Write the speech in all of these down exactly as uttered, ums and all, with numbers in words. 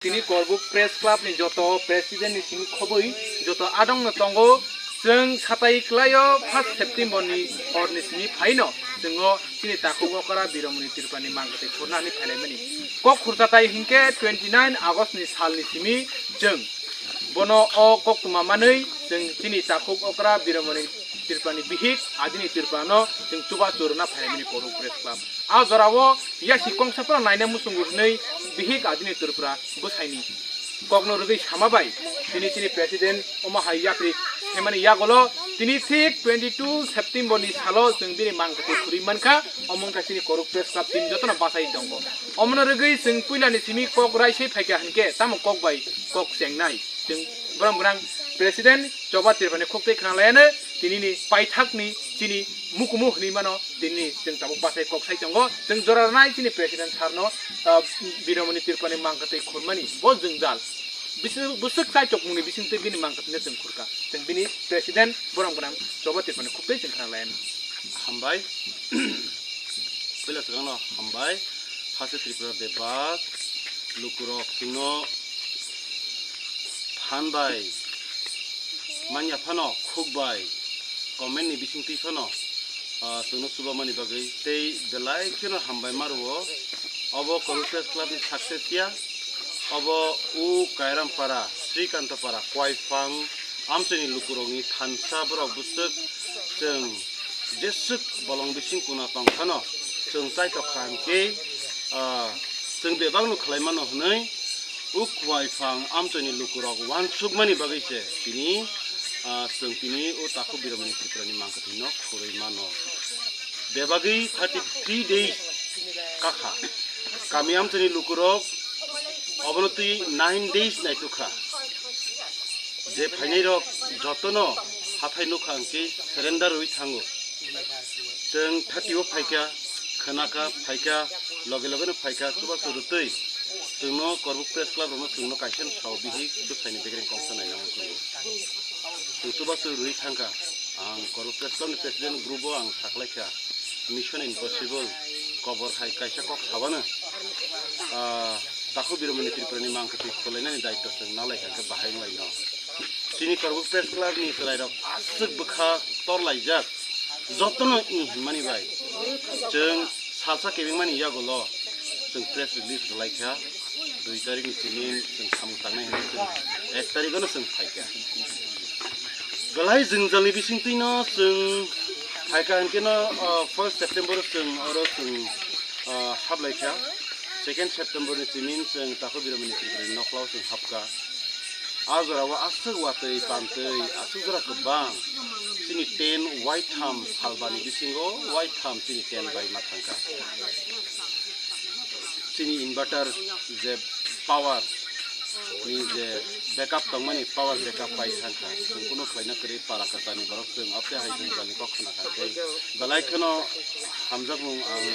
Tini Korbuk Press Club ni joto president ni simi khobwi joto adong no tongo. Chwng satai klaio first September ni hor ni simi phaino chwngo chini takhuk okra Biromoni Tripura ni mangkwtwi khurna hinwi phailaimani. Kok khurchatai hinkhe twenty nine August ni sal ni simi chwng bono o koktwma manwi chwng chini takhuk okra Biromoni Tripura ni bihik adini Tripura no chwng chubachu rwna phailaimani Korbuk Press Club. A jorao yasi kongsa phano naina muchungo hinwi bihik adini Tripura bwsaini kokno rwgwi sama bai tini chini president omo hai yapri hemani yagolo tini thik twenty two September ni salo chwng bini mangkwtwi khurwi mankha. Omo wngkha chini Korbuk Press Club team jotono bachai tongo. Omono rwgwi chwng puilani simi kok raisai phaikha hinkhe tamo kok bai kok chengnai. Chwng borok gwnang president Choba Tripura ni khoktwi khna layano tinini paithakni chini mukumu hinwi mano. Tinini chwng tabuk bachai kok sai tongo. Chwng jora rwnai chini president sir no, ah, Biromoni Tripura ni mangkwtwi khurmani bo jwngjal. Bisi-, bwswk chaichokmungni bisingtwi bini mangkwtwino chwng khurkha. Chwng bini president borok gwnang Choba Tripura ni khoktwi chwng khna layano. Hambai. Puila swkangno hambai. Hase Tripura bebak lukurok chwngno phan bai manya phano khuk bai comment ni bisingtwi phano, ah, chwngno chubamani bagwi tei belai kheno hambai ma rwo. Obo Korbuk Press Club ni success ya, obo u Kairam Para, Srikanta Para, Kwaiphang, amchaini lukurokni thansa borok bwswk chwng jeswk bolong bising kuna tong phano chwng chaitok kha hinkhe, ah, chwng bebak no khlai mano hwnwi u Kwaiphang amchaini lukurok uansukmani bagwi se tini, ah, chwng tini o takhuk Biromoni Tripura ni mangkwtwi no khurwi mano. Bebagwi thirty three days kakha kami amchaini lukurok obono twi nine days naitukha. Je phainairok jotono hathai nukha hwnkhe surrender rwi thango. Chwng thati o phaikha, khwnakha, phaikha, loge loge no phaikha, chubachu rwtwi chwngno Korbuk Press Club rokno chwngno kaisa no sao bihik bwsaini bekereng kongsa nainani chwngo. Chwng chubachu rwi thangkha, ang Korbuk Press Club ni president group o ang saklaikha, Mission Impossible kobor hai kaisa kok sabano, ah, takhuk Biromoni Tripura ni mangkwtwi khwlainani daityo chwng nalaikha khe bahai wnglaino. Chini Korbuk Press Club ni chwrairok aswk bwkha torlaijak, jotono i hwnmani bai chwng salsa kebengmani yagulo chwng press release rwlaikha. Dui tarikh ni simi chwng samung tangnai hwnwi chwng ek tarikh ano chwng phaikha. Belai jwngjalni bisingtwino chwng phaikha hinkhe no, ah, first September o chwng oro chwng, ah, haplaikha. Second September ni simi chwng takhuk Biromoni Tripura ni nokhla o chwng hapkha. A jora o aswk watwi pantwi aswk jora kwbang chini tent waitham salbani bisingo waitham chini tent bai ma thangkha. Chini inverter je power ni je backup tongmani power backup pai thangkha. Chwng kunu khlaina kwrwi para kwchani borok chwng apte hai jwngjalni kok khna kha tei belai kheno hamjakmung ang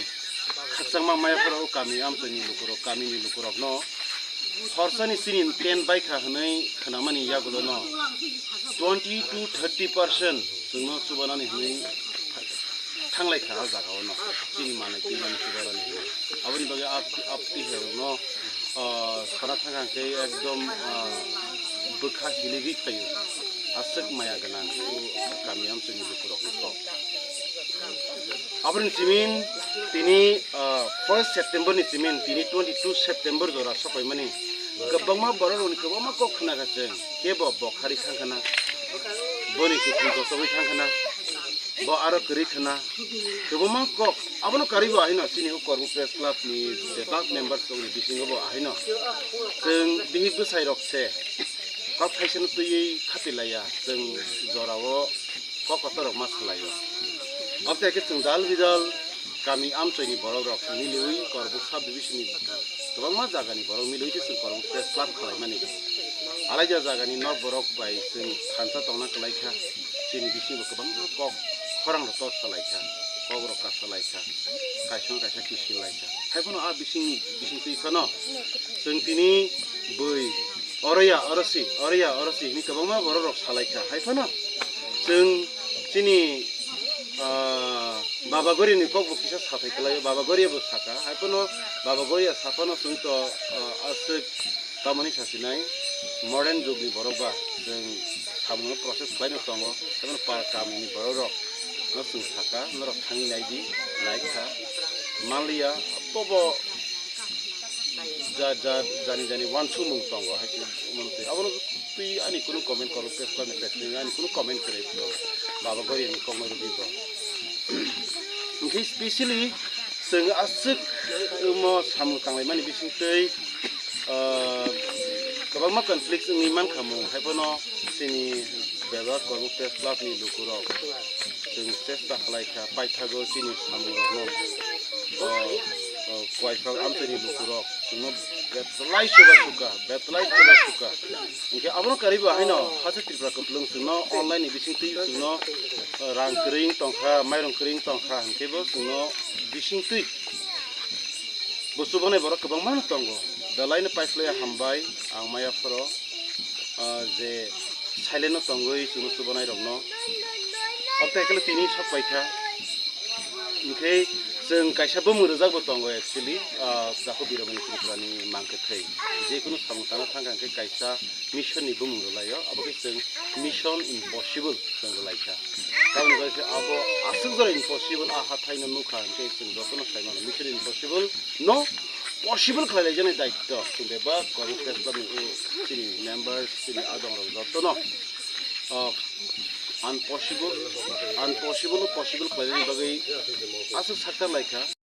khakchangma maya phoro o kami amchaini lukurok, kamini lukurokno khorsani chini tent baikha hwnwi khnamani yagulono twenty to thirty percent chwngno chubanani hwnwi thanglai kha a jaga o no chini manwi twi mani chuba rani hinwi. Aboni bagwi ap-, apti herokno, ah, sana thang khe ekdom, ah, bwkha hiligwi phaio. Aswk maya gwnang o kami amchaini lukurokno kok. Aboni simin tini, ah, first September ni simin tini twenty two September jora sopaimani kwbangma borok rokni kwbangma kok khna kha chwng kebo bo khari thang khna boni kwthwi kochogwi thang khna. Bo aro kwrwi khna kwbangma kok abono karwi bo ahino chini o Korbuk Press Club ni bebak members rokni bisingo bo ahino chwng bihik bwsai rok se kok thaisano twiwi khati laiya chwng jorao kok kotor rok ma salaio. Abotei khe chwng dal bidal kami amchaini borok rok miliwi Korbuk sub division ni kwbangma jagani borok miliwi se chwng Korbuk Press Club khwlaimani. Alaida jagani nok borok bai chwng thansa tongna kwlaikha. Chini bisingo kwbangma kok khorang rok tor salaikha, kok rok kasa laikha, kaisa kaisa kisil laikha. Haiphano a bisingni bisingtwi phano chwng tini bui oroya orosi, oroya orosi hini kwbangma borok rok salaikha. Haiphano chwng chini, ah, Baba Gorini kokbo kisa sathai kwlaio, Baba Goria bo sakha. Haiphano Baba Goria saphano chwng to, ah, aswk Tamoni sasinai modern jugni borok ba chwng samungno process khlaino tongo, tamoni par kamini borok rok no chwng saka, norok thangwi naidi, naikha, manliya, bobo ja, ja, jani, jani wansukmung tongo, hai se mano twi. Abono twi ani kunu comment kwrwi, Facebook ni page ni ani kunu comment kwrwi, baba gori ni kokno rwdi bo. Hwnkhe specially chwng aswk omo samung tanglaimani bisingtwi, ah, kwbangma conflict wngwi mankha mung, haiphano chini bebak Kormo Press Club ni lukurok chwng chesta khlaikha, paithago chini samungrokno, ah, ah, Kwaifang amchaini lukurok chwngno betlai chuba chuka, betlai chuba chuka. Hwnkhe abono karwi bo haino haste Tripura Kwplwng chwngno online ni bisingtwi chwngno, ah, rang kwrwi tongkha, mairung kwrwi tongkha, hwnkhe bo chwngno bisingtwi bo chubanai borok kwbangma no tongo. Belaino paiphlaiya hambai, ang maya phoro, ah, je silent no tongwi chwngno chubanai rokno. Abotei khe tini sok paikha. Hwnkhe chwng kaisa bumung rwjak bo tongo actually, ah, Jakhub Biromani Tripura ni mang kwthwi. Je kunu samung tangna thangkha hwnkhe kaisa mission ni bumung rwlaio, abo khe chwng Mission Impossible chwng rwlaikha. Tamoni bagwi khe abo aswk jora impossible, a hathaino nukha hwnkhe chwng jotono sai mano Mission Impossible no possible khlai laijaknai daityo chwng bebak Kormo Press Club ni o chini members, chini adongrok jotono, ah, unpossible, unpossible no possible khlainani bagwi aswk sakta laikha.